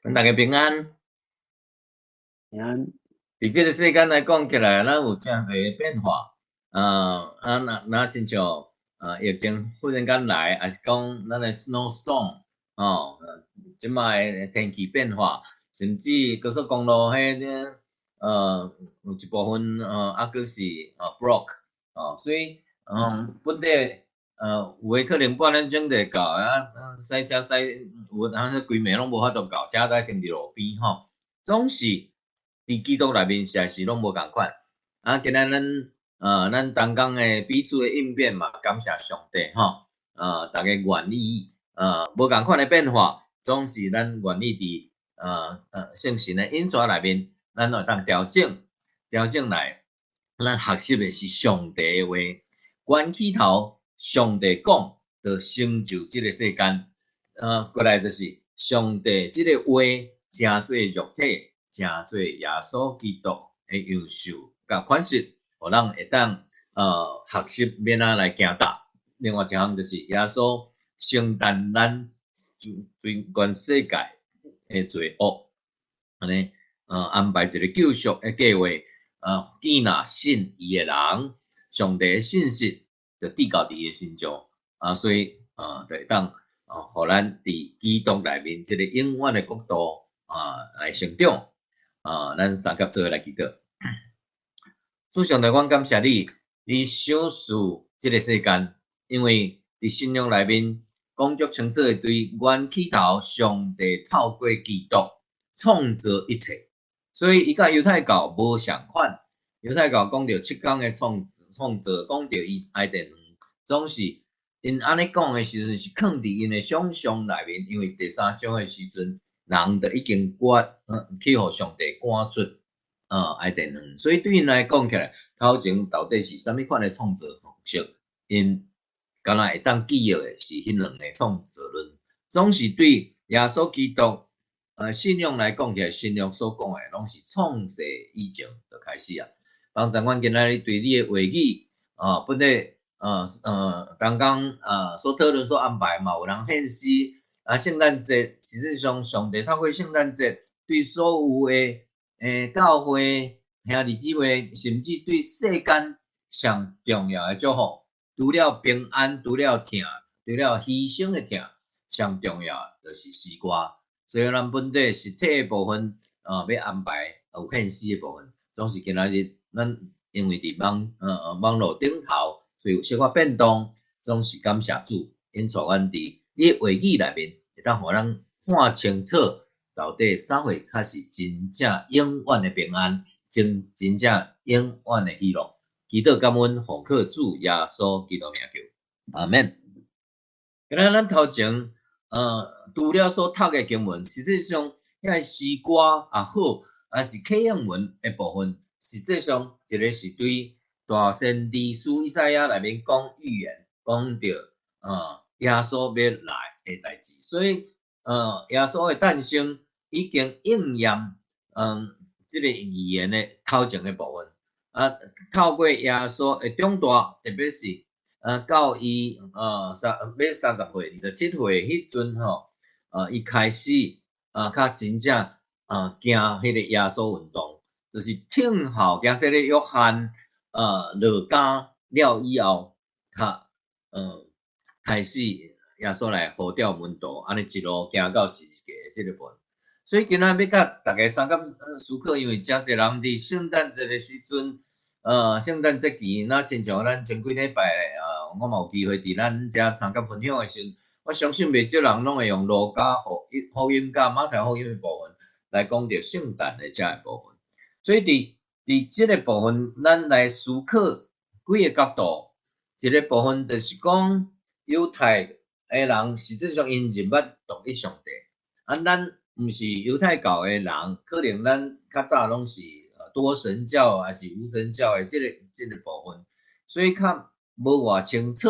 逐家平安。平安。佇這个世間來講起來，咱有誠濟變化。啊，若親像疫情忽然間來，抑是講咱的 snowstorm，哦，這擺的天氣變化，甚至高速公路彼個，有一部分猶閣是block，哦，所以，本地有的可能半點鐘就會到，啊，駛車駛有當時規暝攏無法度到，車都停佇路邊吼，總是佇基督內面實在是攏無仝款。啊，今仔咱同工的彼此的應變嘛，感謝上帝吼，逐家願意，無仝款的變化，總是咱願意佇聖神的引導內面，咱會當調整，調整來，咱學習的是上帝的話，原起頭上帝講，就成就這個世間，過來就是上帝這个話成做肉體，成做耶穌基督的樣式佮款式，予咱會當學習欲按怎來行踏。另外一項就是耶穌承擔咱全世界的罪惡，按呢安排一个救贖的計劃，見若信伊的人，上帝的信實就佇到佇伊的身上，啊，所以就會當予咱佇基督內面這个永遠的國度啊來成長，啊，咱三佮做伙來祈禱。主上帝，阮感謝你，你賞賜這个世間，因為佇新約內面講足清楚的，對原起頭，上帝透過基督創造一切，所以伊佮猶太教無相款。猶太教講著七工的創造，講著伊伊甸園，總是𪜶按呢講的時陣是囥佇𪜶的想象內面，因為第三章的時陣，人就已經趕去予上帝趕出伊甸園，所以對𪜶來講起來，頭前到底是啥物款的創造方式，𪜶敢若會當記憶的是彼兩个創造論，總是對耶穌基督信仰來講起來，新約所講的攏是創世以前就開始啊。幫助阮今仔日對你的話語，啊，本來同工所討論所安排嘛，有人獻詩啊，聖誕節實際上上帝透過聖誕節對所有的教會兄弟姊妹，甚至對世間上重要的祝福，除了平安，除了疼，除了犧牲的疼，上重要的就是詩歌。所以咱本底實體的部分，欲安排有獻詩的部分，總是今仔日咱因為佇網路頂頭，所以有小可變動，總是感謝主，引帶阮佇你的話語內面，會當予咱看清楚，到底啥貨較是真正永遠的平安，真正永遠的喜樂。祈禱感恩，奉靠主耶穌基督名求，阿們。今仔咱頭前，除了所讀的經文，實際上遐詩歌也好，抑是啟應文的部分，實際上一个是對大先知書以賽亞內面講預言，講著耶穌欲來的代誌，所以耶穌的誕生已經應驗，這个預言的頭前的部分。啊，透過耶穌的長大，特別是到伊欲30歲、27歲彼陣吼，伊開始較真正行彼個耶穌運動，就是聽候驚洗禮約翰落監了以後，較開始耶穌來呼召門徒，按呢一路行到十字架的這个部分。所以今仔欲佮逐家相佮思考，因為誠濟人佇聖誕節的時陣，聖誕節期，若親像咱前幾禮拜，我嘛有機會佇咱遮參加分享的時陣，我相信袂少人攏會用路加福音佮馬太福音的部分來講著聖誕的這个部分。所以佇這个部分，咱來思考幾个角度。一个部分就是講猶太的人實際上𪜶認捌獨一上帝，啊，咱毋是猶太教的人，可能咱較早攏是多神教抑是無神教的這个部分，所以較無偌清楚。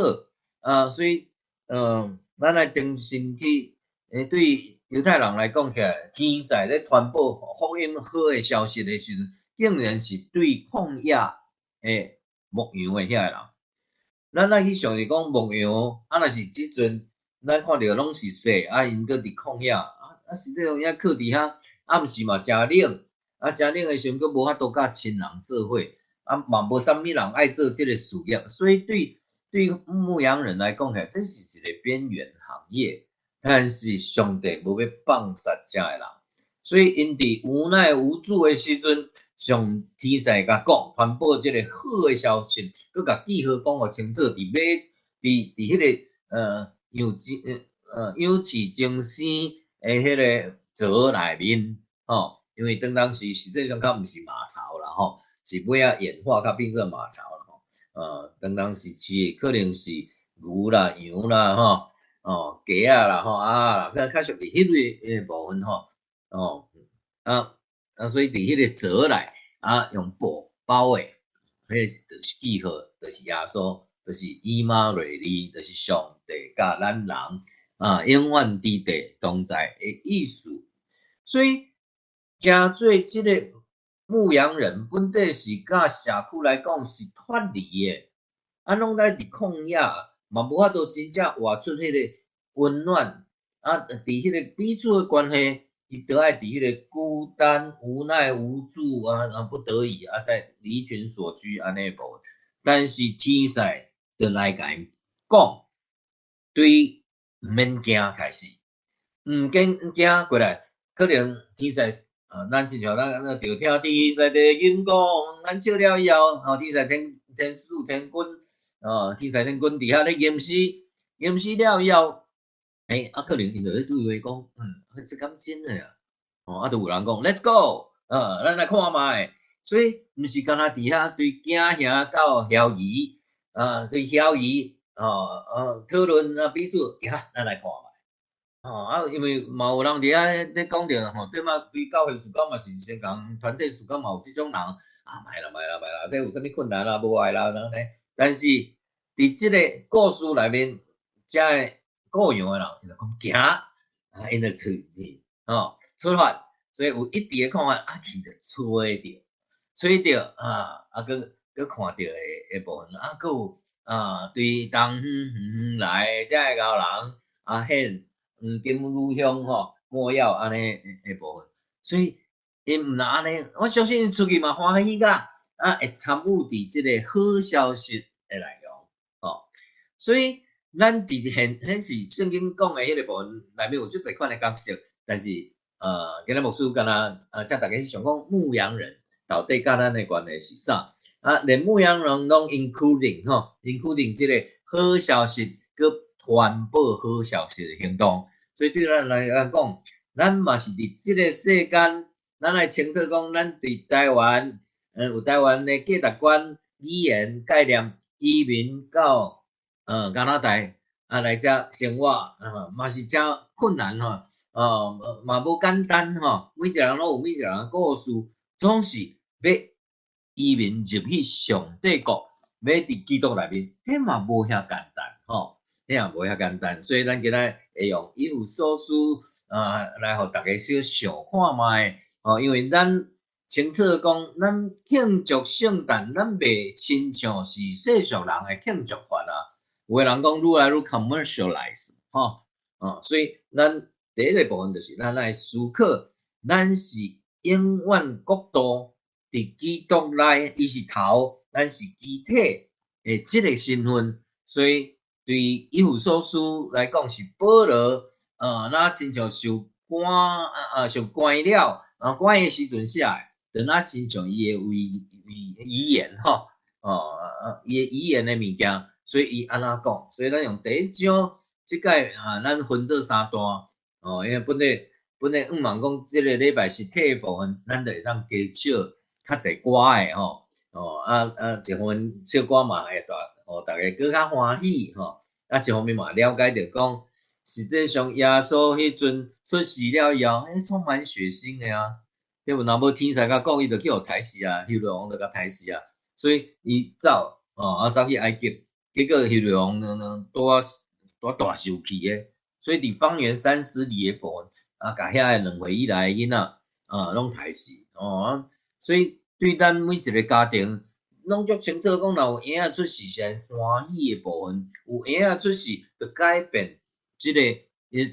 啊，所以，咱來重新去，對猶太人來講起來，天使咧傳報福音好的消息的時陣，竟然是對曠野的牧羊的遐个人。咱來去想是講牧羊，啊，若是這陣，咱看著攏是雪，啊，𪜶閣佇曠野，啊，啊，實際上遐囥佇遐，暗時嘛誠冷，啊，誠冷的時陣，閣無法度佮親人做伙，啊，嘛無啥物人愛做這个事業，所以對牧羊人來講起來，這是一個邊緣行業。但是上帝無欲放殺遮的人，所以𪜶佇無奈無助的時陣，上天使共講，傳播這個好的消息，閣共記號講予清楚，佇馬佇佇彼個養飼精生的彼个槽內面，吼，因為當當時實際上較毋是馬槽啦，吼，是尾仔演化較變做馬槽啦，吼，當當時飼的可能是牛啦、羊啦，吼，哦，雞仔啦，吼，啊，較較屬於彼類的部分吼，哦，啊啊，所以佇彼个槽內啊，用布包的，彼个就是記號，就是耶穌，就是以馬內利，就是上帝佮咱人啊，永遠佇地同在的意思。所以，成做這个牧羊人，本底是佮社區來講是脫離的，啊，攏在佇曠野，嘛無法度真正活出彼个溫暖，啊，佇彼个彼此的關係，伊都愛佇彼个孤單、無奈、無助啊啊，不得已啊，在離群索居按呢無。但是天使就來共𪜶講，對毋免驚開始，毋免驚過來，可能天使啊，咱親像咱咱著聽天使的音講，咱笑了以後，哦，天使天天使天軍，哦，天使天軍佇遐咧吟詩，吟詩了以後，欸，啊，可能𪜶就咧對話講，嗯，這敢真的啊？哦，啊，就有人講，Let's go，咱來看覓。所以毋是干焦佇遐對驚嚇到懷疑，啊，對懷疑，哦，討論啊彼此，行，咱來看覓。哦，啊，因為嘛有人佇遐咧講著吼，這馬對教會事工嘛是先共團隊事工嘛有這種人，啊，莫啦莫啦莫啦，這有啥物困難啦，無愛啦，按呢。但是佇這個故事內面，遮个顧羊的人，𪜶就講行，啊，𪜶就出去，吼，出發，所以有一致的看法，啊，去就揣著，揣著啊，啊，閣閣看著的的部分，啊，閣有啊，對東遠遠來遮个牛人，啊，獻黃金乳香吼，沒藥按呢的部分，所以𪜶毋若按呢，我相信𪜶出去嘛歡喜甲，啊，會參與佇這个好消息的內容，吼，所以咱佇現彼是聖經講的彼个部分內面有足濟款的角色，但是今仔牧師敢若啊，請大家去想講牧羊人到底佮咱的關係是啥？啊，連牧羊人攏 including 吼，including 這个好消息，閣傳播好消息的行動。所以對咱來講，咱嘛是佇這个世間，咱愛清楚講，咱佇台灣，有台灣的價值觀、語言概念，移民到加拿大啊來遮生活，啊嘛是誠困難吼，哦，嘛無簡單吼。每一個人攏有每一個人的故事，總是欲移民入去上帝國，欲佇基督內面，彼嘛無遐簡單吼，彼也無遐簡單。所以咱今仔會用以弗所書啊來予大家小想看覓哦，因為咱清楚講，咱慶祝聖誕，咱袂親像是世俗人的慶祝法啊。有的人講愈來愈 commercialize 吼，哦，所以咱第一個部分就是咱來思考，咱是永遠國度佇基督內，伊是頭，咱是肢體的這個身份，所以對以弗所書來講是保羅，若親像受關啊啊受關了，啊關的時陣寫的，就若親像伊的遺遺遺言吼，哦，伊的遺言的物件。所以伊按怎講？所以咱用第一章，這擺啊，咱分做三段哦。因為本來向望講，這個禮拜實體的部分，咱就會當加唱較濟歌的吼。哦啊啊，一方面唱歌嘛會大，予大家閣較歡喜吼。啊，一方面嘛了解著講，實際上耶穌彼陣出世了以後，欸，充滿血腥的啊，對無？若無天使共講，伊就去予刣死啊，希律王就共刣死啊。所以伊走哦，啊走去埃及。結果希律王呢，拄仔拄大受氣的，所以佇方圓30里的部分，啊，共遐個2歲以內的囡仔，啊，攏刣死哦。所以對咱每一個家庭，攏足清楚講，若有嬰仔出世是歡喜的部分，有嬰仔出世就改變這個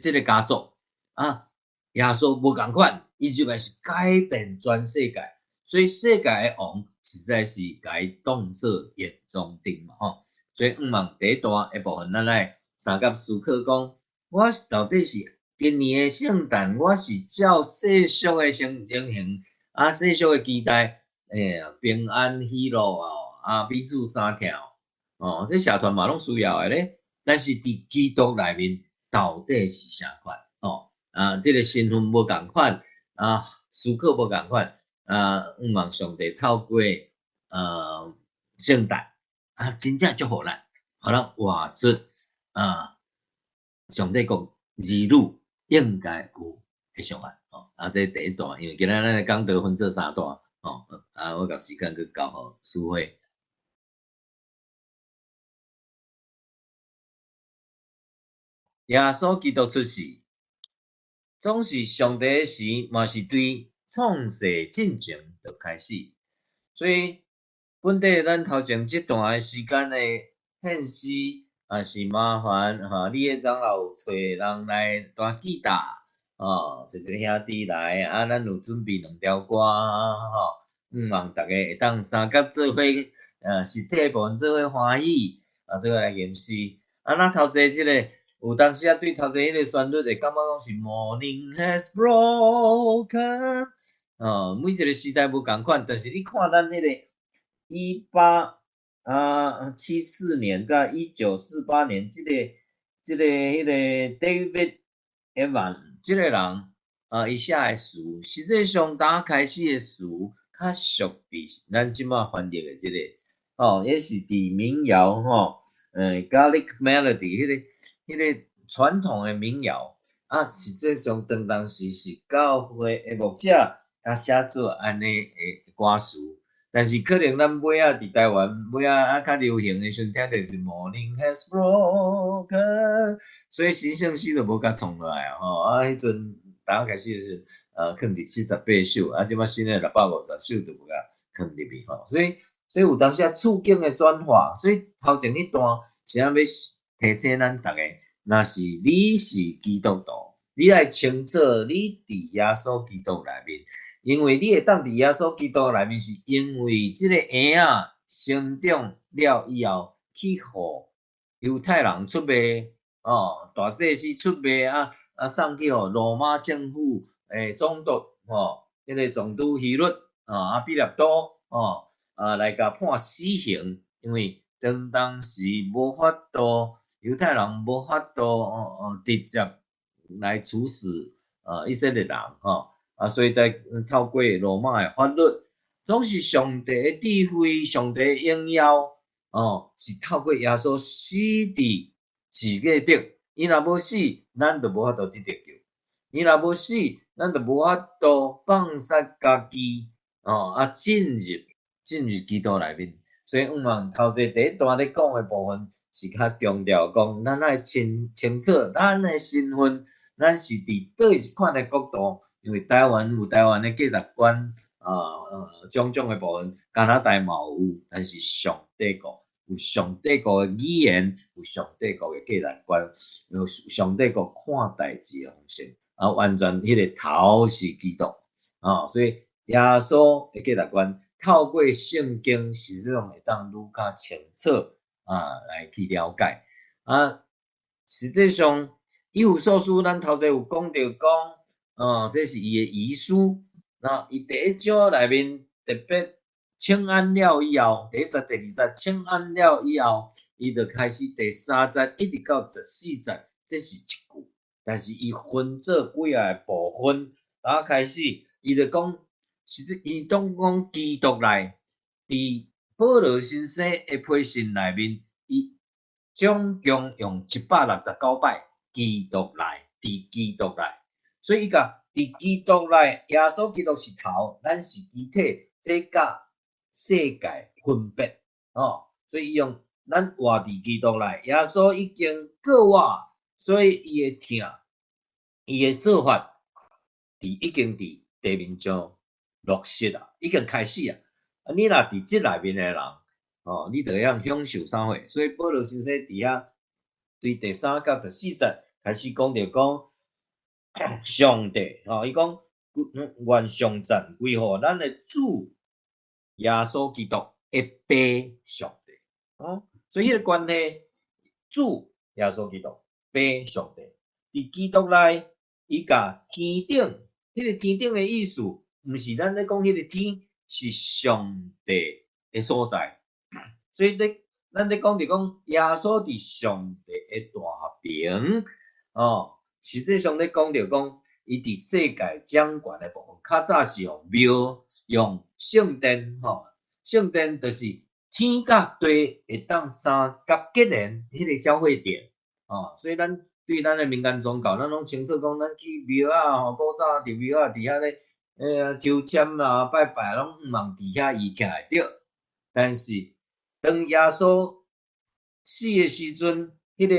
這個家族啊。耶穌無仝款，伊就來是改變全世界，所以世界的王實在是共伊當做眼中釘嘛吼。所以向望第一段的部分，咱來相佮思考講，我是到底是今年的聖誕，我是照世俗的情形，啊世俗的期待，平安喜樂啊，啊彼此相疼，哦，這社團嘛攏需要的咧。但是佇基督內面到底是啥款？哦，啊，這个身份無仝款，啊，思考無仝款，啊，向望上帝透過聖誕啊，真正祝福咱，予咱活出啊，上帝國兒女應該有的想法，哦，啊，這第一段，因為今仔咱的講道分做三段，哦，啊，我共時間去交予淑慧。耶穌基督出世，總是上帝的時，嘛是對創世進前就開始。所以，本底咱頭前這段的時間的獻詩，也是麻煩哈，你的長老有揣人來彈吉他，哦，找一个兄弟來，啊，咱有準備兩條歌，吼，向望逐家會當相佮做伙，實體部分做伙歡喜，啊，做伙來吟詩。啊，咱頭前這个。有當時啊，對頭前彼个旋律會感覺講是 Morning has broken，哦，每一个時代無仝款，但是你看咱彼個1874年佮1948年，這個彼个 David Evans 這个人啊，伊寫的詞，實際上打開始的詞較熟比咱這馬翻譯的這个，哦，也是佇民謠吼，Gaelic Melody 彼个傳統的民謠，啊，實際上當當時是教會的牧者共寫做按呢的歌詞，但是可能咱尾仔佇台灣尾仔啊較流行的時陣，聽著是 Morning has broken，所以神聖詩就無共創落來啊吼，啊，彼陣剛開始是囥佇78首，啊，這馬新的650首就無共囥入去吼，所以有當時啊處境的轉化，所以頭前彼段是按欲提醒咱逐家。若是你是基督徒，你愛清楚你佇耶穌基督內面，因為你會當佇耶穌基督內面，是因為這个嬰仔成長了以後，去予猶太人出賣，哦，大祭司出賣啊啊，送去予羅馬政府的總督，吼，彼个總督希律，啊，彼拉多，哦，啊，來共判死刑，因為當當時無法度。猶太人無法度直接來處死以色列人吼，啊，所以在透過羅馬的法律，總是上帝的智慧、上帝的榮耀哦，是透過耶穌死佇十字架頂。伊若無死，咱就無法度得得救；伊若無死，咱就無法度放殺家己哦，啊，進入基督內面。所以，向望頭前第一段咧講的部分。是較強調講，咱愛清清楚咱的身份，咱是佇佗一款的國度，因為台灣有台灣的價值觀，種種的部分，加拿大嘛有，但是上帝國有上帝國的語言，有上帝國的價值觀，有上帝國看代誌的方式，啊，完全彼个頭是基督，啊，所以耶穌的價值觀透過聖經，實際上會當愈較清楚。啊，來去了解啊，實際上，以弗所書咱頭前有講著講，哦，這是伊的遺書。那伊第一章內面特別請安了以後，第一節、第二節請安了以後，伊就開始第三節一直到14節，這是一句，但是伊分做幾仔个部分，然後開始，伊就講，實際伊當講基督內佇。保羅先生的批信內面，伊總共用169擺基督內，佇基督內，所以伊共佇基督內，耶穌基督是頭，咱是肢體，這佮世界分別哦。所以伊用咱活佇基督內，耶穌已經過我，所以伊的疼，伊的做法，佇已經佇地面上落實啊，已經開始啊。啊，你若佇這內面的人，哦，你就會曉享受啥貨。所以保羅先生佇遐對第3到14節開始講著講，上帝吼，伊講願頌讚歸予咱的主耶穌基督的父上帝，哦，所以彼个關係，主耶穌基督，父上帝，佇基督內，伊共天頂，彼个天頂的意思，毋是咱咧講彼个天是上帝的所在，所以咧，咱咧講著講耶穌佇上帝的大爿，哦，實際上咧講著講，伊佇世界掌權的部分，較早是用廟、用聖殿，吼，聖殿就是天佮地會當相佮結連彼个交匯點，哦，所以咱對咱的民間宗教，咱攏清楚講，咱去廟仔吼，古早佇廟仔佇遐咧，抽籤啊、拜拜，攏向望佇遐伊聽會著。但是當耶穌死的時陣，彼个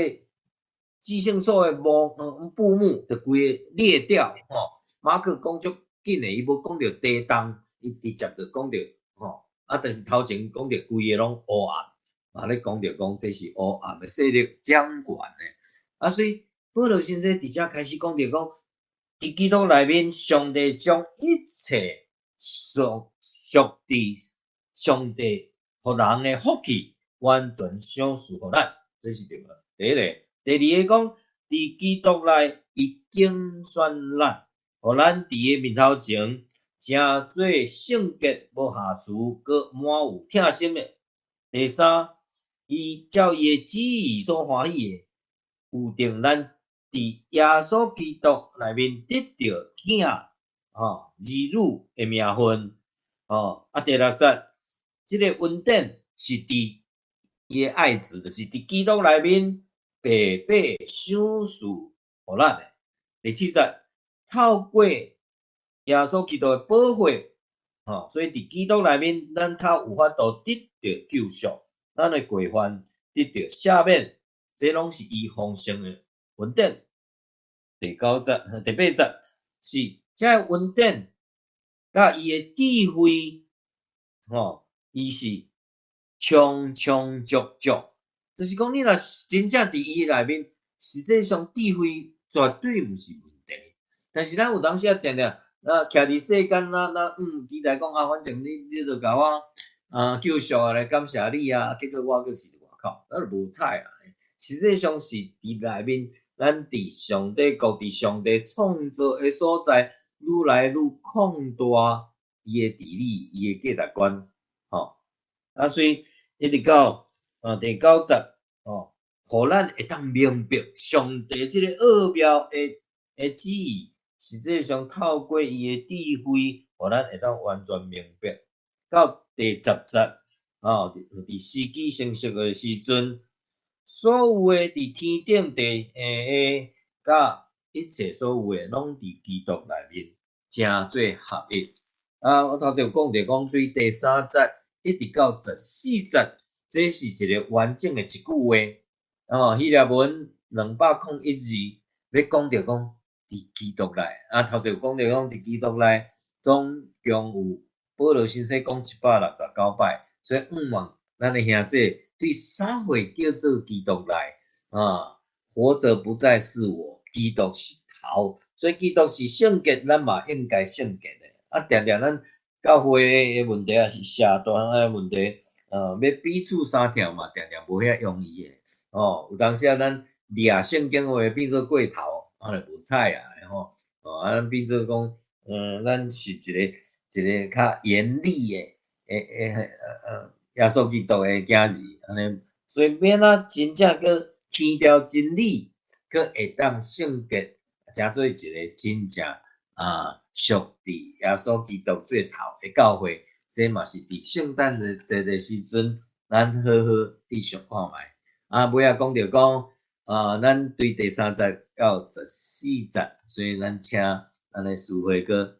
至聖所的布幕就規个裂掉，吼。馬可講足緊的，伊無講著地動，伊直接就講著，吼。啊，但是頭前講著規个攏烏暗，嘛咧講著講這是烏暗的勢力掌權的。啊，所以保羅先生佇遮開始講著講，佇基督內面，上帝將一切屬屬佇上帝予人的福氣，完全賞賜予咱，這是對無？第一個，第二個講，佇基督內，伊揀選咱，予咱佇伊面頭前，成做聖潔、無瑕疵、閣滿有疼心的。第三，伊照伊的旨意所歡喜的，預定咱佇耶穌基督內面得著囝吼兒女的名分，吼啊，第六節，這个恩典是佇伊的愛子，就是佇基督內面白白賞賜予咱的。第七節，透過耶穌基督的寶血，吼，所以佇基督內面，咱較有法度得著救贖，咱的過犯得著赦免，這攏是伊豐盛的恩典。第九節、第八節是這个恩典佮伊的智慧，吼，伊是充充足足，就是講你若真正佇伊內面，實際上智慧絕對毋是問題。但是咱有當時啊，定定啊，徛佇世間，咱期待講啊，反正你著共我啊救贖啊，來感謝你啊，結果我閣是外口，咱就無彩啊。實際上是佇內面，咱佇上帝國，佇上帝創造的所在，愈來愈擴大伊的治理，伊的價值觀，吼。啊，所以一直到第九節，吼，予咱會當明白上帝這个奧妙的旨意，實際上透過伊的智慧，予咱會當完全明白。到第十節，吼，佇時機成熟的時陣，所有的佇天頂地下佮一切所有的，攏佇基督內面成做合一。啊，我頭前有講著講，對第三節一直到14節，這是一个完整的一句話。哦，希臘文201字，欲講著講佇基督內。啊，頭前有講著講佇基督內，總共有保羅先生講769擺，所以向望咱的兄弟對啥會叫做基督內啊？活著不再是我，基督是頭，所以基督是聖潔，咱嘛應該聖潔的。啊，定定咱教會的問題，抑是社團的問題，欲彼此相疼嘛，定定無遐容易的。哦，有當時啊，咱掠聖經話變做過頭，啊，就無彩啊，吼。哦，啊，咱變做講，咱是一个一个較嚴厲的，耶穌基督的囝兒，按呢，所以欲按怎真正閣強調真理，閣會當聖潔，成做一个真正啊屬佇耶穌基督做頭的教會，這嘛是佇聖誕節的時陣，咱好好繼續看覓。啊，尾仔講著講，啊，咱對第三節到14節，所以咱請咱的司會閣，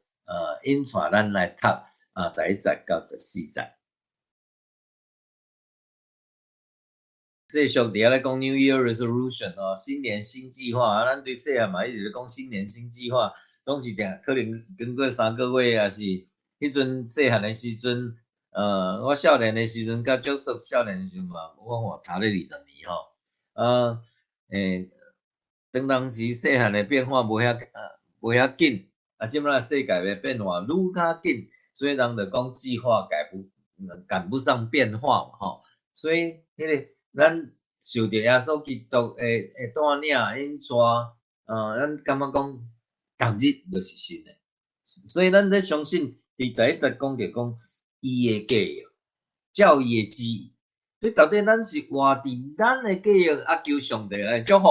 引帶咱來讀啊，11節到14節。繼續佇遐咧講 New Year Resolution 哦，新年新計劃啊，咱對細漢嘛一直咧講新年新計劃，總是定可能經過3個月，抑是彼陣細漢的時陣，我少年的時陣，佮 Joseph 少年的時陣嘛，我看差咧20年吼，啊，當當時細漢的變化無遐，無遐緊，啊，這擺世界的變化愈較緊，所以人就講計劃趕不趕不上變化嘛，吼。所以彼個咱受著耶穌基督的帶領引帶，咱感覺講逐日就是新的，所以咱咧相信佇11節講著講伊的計劃，照伊的旨意。所以到底咱是活佇咱的計劃，啊求上帝來祝福，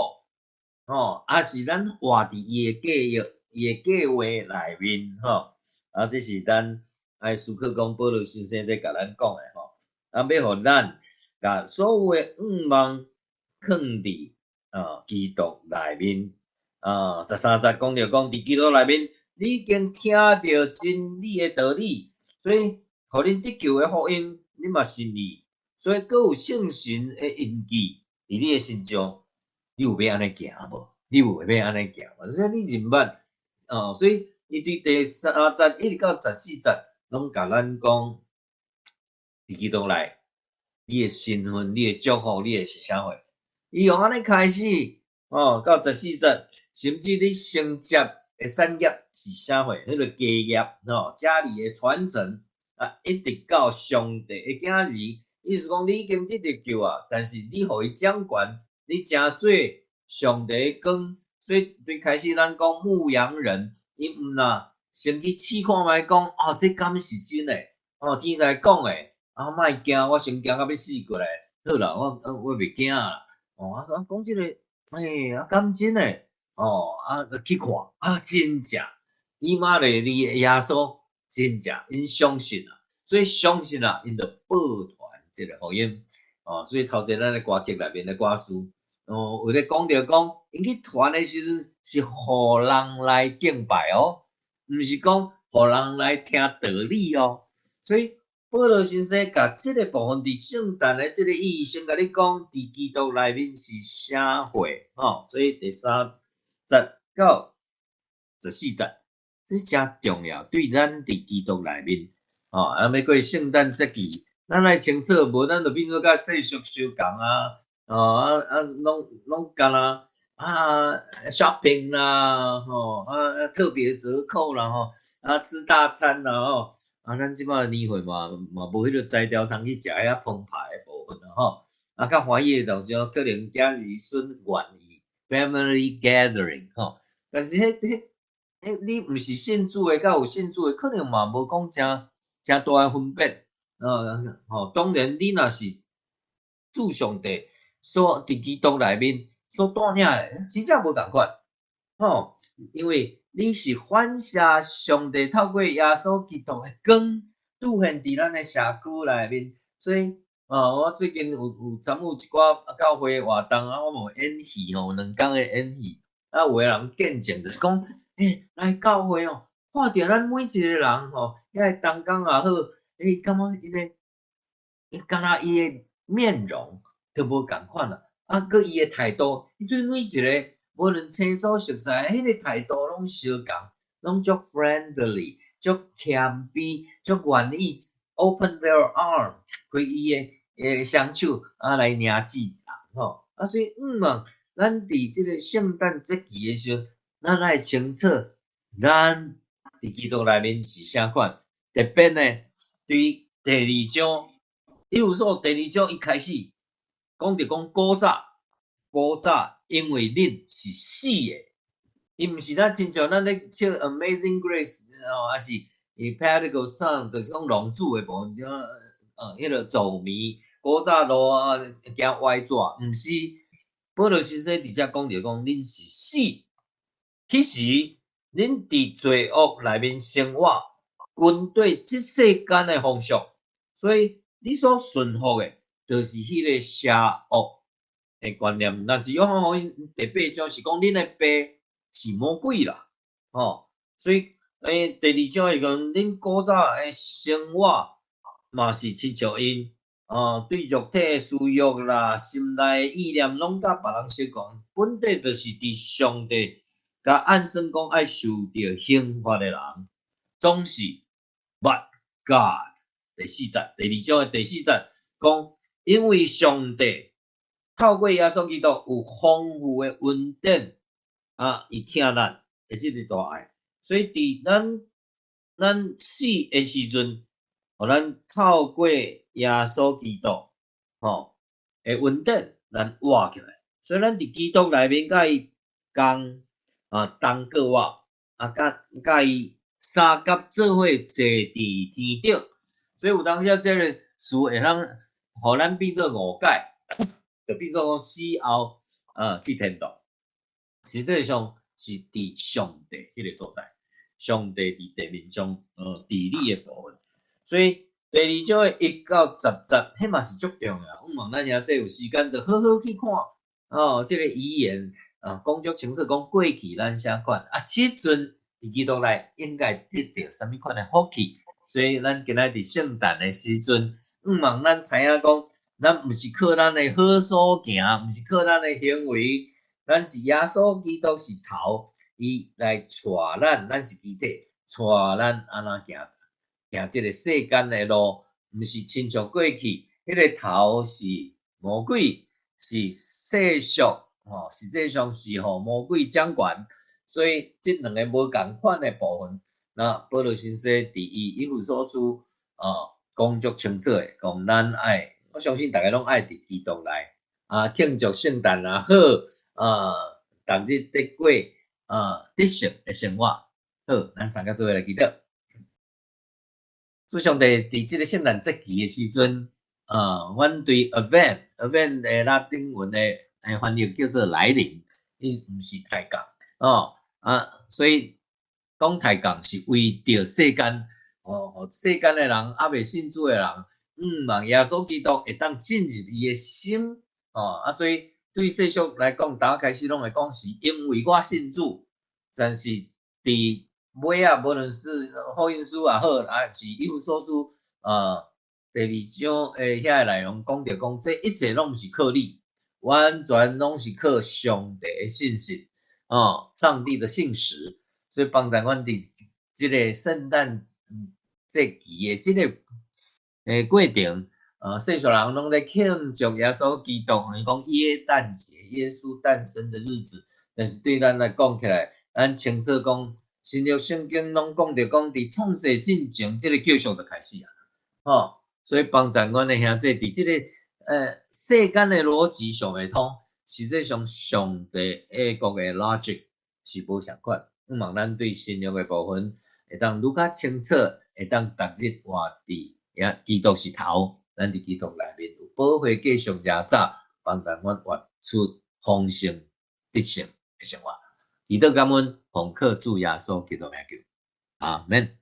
吼，抑是咱活佇伊的計劃、伊的計劃內面，吼？啊，這是咱愛思考講保祿先生咧共咱講的，吼，啊，欲予咱共所有的向望囥佇基督內面，啊，13節講著講佇基督內面，你已經聽著真理的道理，所以予恁得救的福音，你嘛信伊，所以閣有聖神的印記佇你的身上，你有欲按呢行無？你有欲按呢行無？所以你認捌，哦，所以伊佇第三節一直到14節，攏共咱講佇基督內，你的身份、你的祝福、你的是啥貨？伊用按呢開始，哦，到14節，甚至你承接的產業是啥貨？彼個家業，吼，家裡的傳承啊，一直到上帝的囝兒，意思講你已經得著救啊，但是你予伊掌權，你成做上帝的光，所以最開始咱講牧羊人，伊毋若先去試看覓講，哦，這敢是真的？哦，天使講的，啊，莫驚，我先驚甲欲死過來，好啦，我袂驚啦。哦，啊講這個，欸，啊，敢真的？哦，啊去看，啊，真正，以馬內利的耶穌真正，𪜶相信啊，所以相信啊，𪜶就報傳這個福音。哦，所以頭前咱的歌曲內面的歌詞，哦，有咧講著講，𪜶去傳的時陣是予人來敬拜哦，毋是講予人來聽道理哦。所以保祿先生共這個部分佇聖誕的這個意義，先共你講，佇基督內面是啥貨？吼，所以第三節到14節，這誠重要，對咱佇基督內面，吼，啊，欲過聖誕節期，咱愛清楚，無咱就變做佮世俗相仝啊，哦，啊啊，攏攏干焦啊，shopping 啦，吼，啊特別折扣啦，吼，啊吃大餐啦，吼。啊，咱這擺年歲嘛嘛無彼個才調通去食遐澎湃的部分啦，吼。啊，較歡喜的當時可能囝兒孫願意 family gathering 吼。但是彼彼彼你毋是信主的，佮有信主的，可能嘛無講誠誠大的分別。吼，當然你若是主上帝所佇基督內面所帶領的，真正無仝款，吼，因為你是反射上帝透過耶穌基督的光，出現佇咱的社區內面，所以，我最近有參與一寡教會活動啊，我嘛有演戲吼，2工的演戲，啊，有的人見證就是講，欸，來教會哦，看著咱每一個人吼，遐個同工也好，欸，感覺伊個，伊敢若伊的面容都無仝款啦，啊，閣伊的態度，伊對每一個無論生疏熟似，彼個態度攏相仝，攏足 friendly，足謙卑，足願意 open their arm，開伊的雙手啊來領接人吼，啊，所以啊，咱佇這個聖誕節期的時陣，咱愛清楚，咱佇基督內面是啥款，特別呢，對第二章，以弗所第二章一開始講著講古早，古早因為恁是死的，伊毋是咱親像咱咧唱 Amazing Grace 哦，抑是 Prodigal Son，就是講浪子的部分，彼個走迷，古早路啊，行歪紙，毋是。保祿先生佇遮講著講，恁是死，彼時恁佇罪惡內面生活，跟綴這世間的風俗，所以你所順服的，就是彼個邪惡的觀念。若是約翰福音第八章是講恁的爸是魔鬼啦，吼，所以第二章是講恁古早的生活嘛是親像𪜶，哦，對肉體的私欲啦、心內的意念，攏佮別人相仝。本底就是佇上帝共按算講愛受著刑罰的人，總是 But God 第四節，第二章的第四節講，因為上帝透過耶穌基督有豐富的恩典啊，伊疼咱。的這个大愛。所以佇咱死的時陣，予咱透過耶穌基督吼的恩典，咱活起來。所以咱佇基督內面佮伊共啊同過活，啊，佮伊相佮做伙坐佇天頂。所以有當時仔這个事會通予咱變做誤解，就變做講死後啊去天堂。實際上是佇上帝彼个所在，上帝佇地面上治理的部分。所以第二章的1到10節，彼嘛是足重要。我望咱兄弟有時間，就好好去看哦。這个遺言啊，講足清楚，講過去咱啥款啊，這陣佇基督內應該得著啥物款的福氣。所以咱今仔佇聖誕的時陣，向望咱知影講，咱毋是靠咱的好所行，毋是靠咱的行為，咱是耶穌基督是頭，伊來帶咱，咱是肢體，帶咱按怎行行這个世間的路，毋是親像過去，彼个頭是魔鬼，是世俗，吼，實際上是予魔鬼掌權，所以這兩个無仝款的部分，那保羅先生佇伊以弗所書啊講足清楚的，講咱愛，我相信逐家攏愛佇基督內啊慶祝聖誕也好，啊，逐日得過啊得勝的生活，好，咱三个做伙來祈禱。主上帝佇這个聖誕節期的時陣，啊，阮對 Advent，Advent 的拉丁文的翻譯叫做來臨，伊毋是抬槓哦，啊，所以講抬槓是為著世間，哦，世間的人猶未信主的人，望耶穌基督會當進入伊的心，哦，啊，所以對世俗來講，逐開始攏會講是因為我信主，但是佇尾仔，無論是福音書也好，還是以弗所書，第二章的遐个內容講著講，這一切攏毋是靠你，完全攏是靠上帝的信實，哦，上帝的信實。所以幫助阮佇這个聖誕節期的這个過程，世俗人攏咧慶祝耶穌基督，伊講耶誕節，耶穌誕生的日子。但是對咱來講起來，咱清楚講，新約聖經攏講著講，佇創世進前，這个救贖就開始啊，吼，所以幫助阮的兄弟佇這个世間的邏輯想袂通，實際上上帝的國的 logic 是無仝款。向望咱對新約的部分會當愈較清楚，會當逐日活佇耶基督是頭，咱佇基督內面有寶血繼續誠早，幫助阮活出豐盛得勝的生活。祈禱感恩，奉靠主耶穌基督名求，阿門。